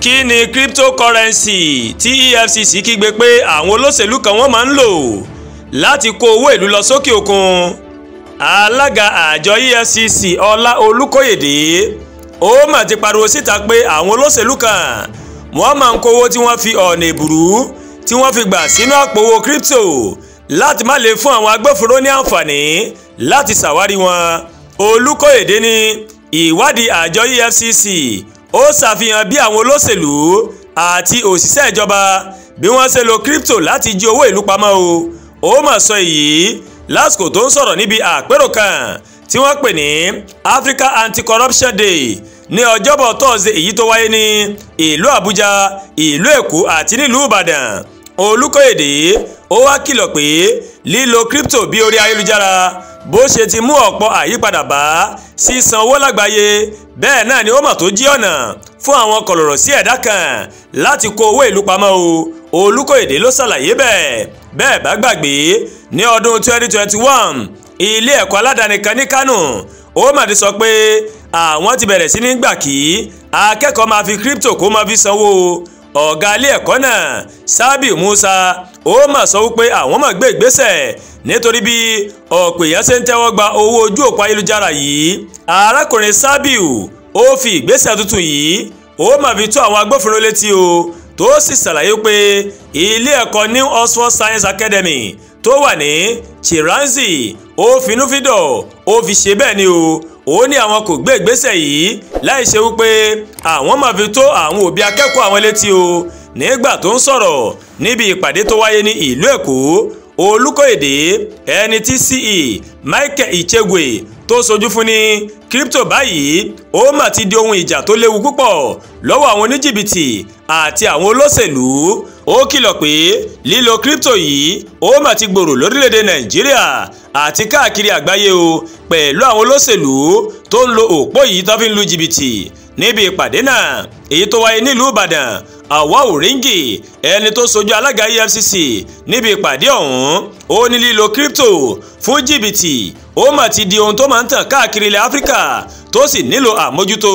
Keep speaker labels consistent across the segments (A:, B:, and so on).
A: Kí ni cryptocurrency tí EFCC kígbe pé àwọn olóṣèlú kan wọ́n máa ń lò láti kó owó ìlú lọ sókè òkun? Alága àjọ EFCC Ọlá Olúkóyèdé ó mà ti pariwo síta pé àwọn olóṣèlú kan wọ́n máa ń kówó tí wọ́n fi ọ̀nà ìbùrú tí wọ́n fi gbà sínú àpò owó crypto láti má lè fún àwọn agbófinró ní àǹfààní láti ṣàwárí wọn. Olúkóyèdé ní ìwádìí àjọ EFCC ó ṣàfihàn bí àwọn olóṣèlú àti òṣìṣẹ́ ìjọba bí wọ́n ṣe lo crypto láti jí owó ìlú pamọ́ o. Ó mà sọ èyí lásìkò tó ń sọ̀rọ̀ níbi àpérò kan tí wọ́n pè ní Africa Anti-Corruption Day ní ọjọ́bọ̀ tọ́sídẹ̀ẹ́ èyí tó wáyé ní ìlú Àbújá, ìlú Èkó àti nílùú Ìbàdàn. Olúkóyèdé ó wá kìlọ̀ pé lílo crypto bí orí ayélujára bó ṣe ti mú ọ̀pọ̀ àyípadà bá sísan owó lágbàáyé, bẹ́ẹ̀ náà ni ó mà tó jí ọ̀nà fún àwọn kọ̀lọ̀rọ̀ sí ẹ̀dá kan láti kó owó ìlú pamọ́ o. Olúkóyèdé ló ṣàlàyé bẹ́ẹ̀. Bẹ́ẹ̀ bá gbàgbé ní ọdún 2021 ilé ẹ̀kọ́ aládàáni kan ní Kánò ó mà ti sọ pé àwọn ti bẹ̀rẹ̀ sí ní gbà kí akẹ́kọ̀ọ́ máa fi crypto kó máa fi sanwó. Ọ̀gá ilé ẹ̀kọ́ náà Sábì Musa ó mà sọ wípé àwọn máa gbé ìgbésẹ̀ nítorí bí ọ̀pọ̀ èèyàn ṣe ń tẹ́wọ́ gba owó ojú òpó ayélujára yìí. Arákùnrin Sábìù ó fi ìgbésẹ̀ tuntun yìí ó mà fi tó àwọn agbófinró létí o, tó sì ṣàlàyé pé ilé ẹ̀kọ́ New Oxford Science Academy tó wà ní Chiranzi ó finúfídọ̀ ó fi ṣe bẹ́ẹ̀ ni o. Ó ní àwọn kò gbé ìgbésẹ̀ yìí láì ṣe wípé àwọn máa fi tó àwọn òbí akẹ́kọ̀ọ́ àwọn létí o. Nígbà tó ń sọ̀rọ̀ níbi ìpàdé tó wáyé ní ìlú Èkó, Olúkóyèdé ẹni tí CE Michael Ichegwe tó sojú fún ní crypto báyìí ó mà ti di ohun ìjà tó léwu púpọ̀ lọ́wọ́ àwọn oníjìbìtì àti àwọn olóṣèlú. Ó kìlọ̀ pé lílo crypto yìí ó mà ti gbòòrò lórílẹ̀‐èdè Nàìjíríà àti káàkiri àgbáyé o, pẹ̀lú àwọn olóṣèlú tó ń lo òpó yìí tó fi ń lu jìbìtì. Níbi ìpàdé náà èyí tó wáyé nílùú Ìbàdàn, Àwa Òríngì ẹni tó sojú alága EFCC níbi ìpàdé ọ̀hún ó ní lílo crypto fún jìbìtì ó mà ti di ohun tó máa ń tàn káàkiri ilẹ̀ Áfíríkà tó sì nílò àmójútó.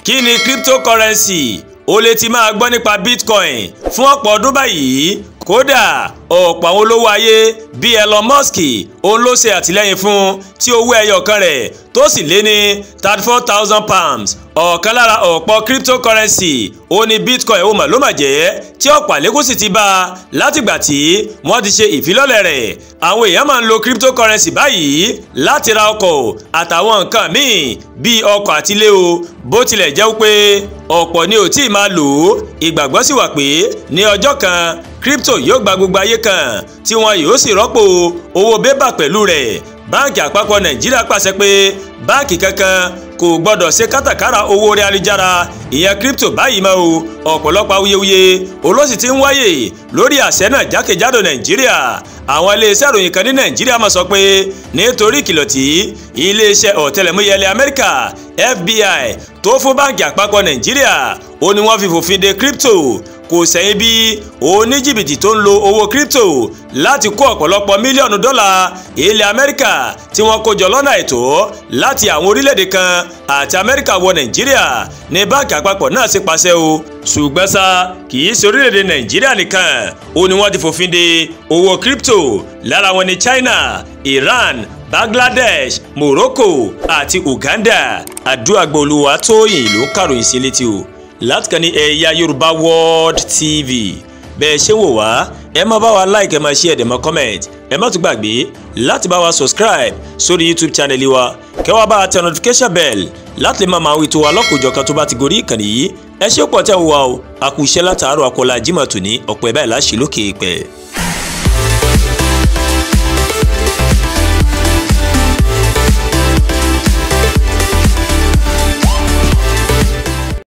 A: Kí ni cryptocurrency? Ó lè ti máa gbọ́ nípa Bitcoin fún ọ̀pọ̀ ọdún báyìí. Kódà ọ̀pọ̀ àwọn olówó ayé bíi Elon Musk òun ló ṣe àtìlẹ́yìn fún tí owó ẹyọ kan rẹ̀ tó sì lé ní £34,000. Ọ̀kan lára ọ̀pọ̀ cryptocurrency ó ní Bitcoin ó mà ló mà jẹ́ tí ọ̀pọ̀ àlékún sì ti bá a látìgbà tí wọ́n ti ṣe ìfilọ́lẹ̀ rẹ̀. Àwọn èèyàn máa ń lo cryptocurrency báyìí láti ra ọkọ̀ àtàwọn nǹkan míì bíi ọkọ̀ àtilé o. Bó tilẹ̀ jẹ́ pé ọ̀pọ̀ ni ò tí ì máa lò ó, ìgbàgbọ́ sì wà pé ní ọjọ́ kan crypto yóò gba gbogbo ayé kan tí wọn yóò sì rọ́pò owó bébà pẹ̀lú rẹ̀. Báńkì àpapọ̀ Nàìjíríà pàṣẹ pé báńkì kankan kò gbọdọ̀ ṣe kátàkárà owó orí ayélujára ìyẹn crypto báyìí mọ́ o. Ọ̀pọ̀lọpọ̀ awuyewuye olóṣì ti ń wáyè lórí àṣẹ náà jákèjádò Nàìjíríà. Àwọn iléeṣẹ́ ìròyìn kan ní Nàìjíríà máa sọ pé nítorí ìkìlọ̀ tí iléeṣẹ́ ọ̀tẹlẹ̀múyẹ́ ilẹ̀ Amẹ́ríkà FBI tó fún báńkì àpapọ̀ Nàìjíríà ó ní wọ́n fi fòfin de crypto. Kò sẹ́yìn bí oníjìbìtì tó ń lo owó crypto láti kó ọ̀pọ̀lọpọ̀ mílíọ̀nù dọ́là ilẹ̀ Amẹ́ríkà tí wọ́n kó jọ lọ́nà àìtọ́ láti àwọn orílẹ̀-èdè kan àti Amẹ́ríkà wọ Nàìjíríà ní báńkì àpapọ̀ náà sì pàṣẹ o. Ṣùgbọ́n ṣá kì í ṣe orílẹ̀-èdè Nàìjíríà nìkan ó ní wọ́n ti fòfin de owó crypto. Lára wọn ni China, Iran, Bangladesh, Morocco àti Uganda. Àdúràgbòlùwà Tóyìn ló ń kàròyìn sí létí o láti kàn ní Ẹ̀yà Yorùbá World TV. Bẹ́ẹ̀ ṣe wò wá, ẹ má bá wa like, ẹ má share, ẹ má comment, ẹ má tún gbàgbé láti bá wa subscribe sórí YouTube channel wa, kẹ́ wá bá wa tẹ notification bell láti lè máa wí tó wa lọ́kòjọ̀kan tó bá ti gorí ìkànnì yìí. Ẹ ṣé pọ̀ tẹ́ ń wá o, a kú iṣẹ́ látàárọ̀, akọ́lá Jímọ̀ tòní, ọ̀pọ̀ ẹ̀ báyìí láṣẹ lókè pẹ̀.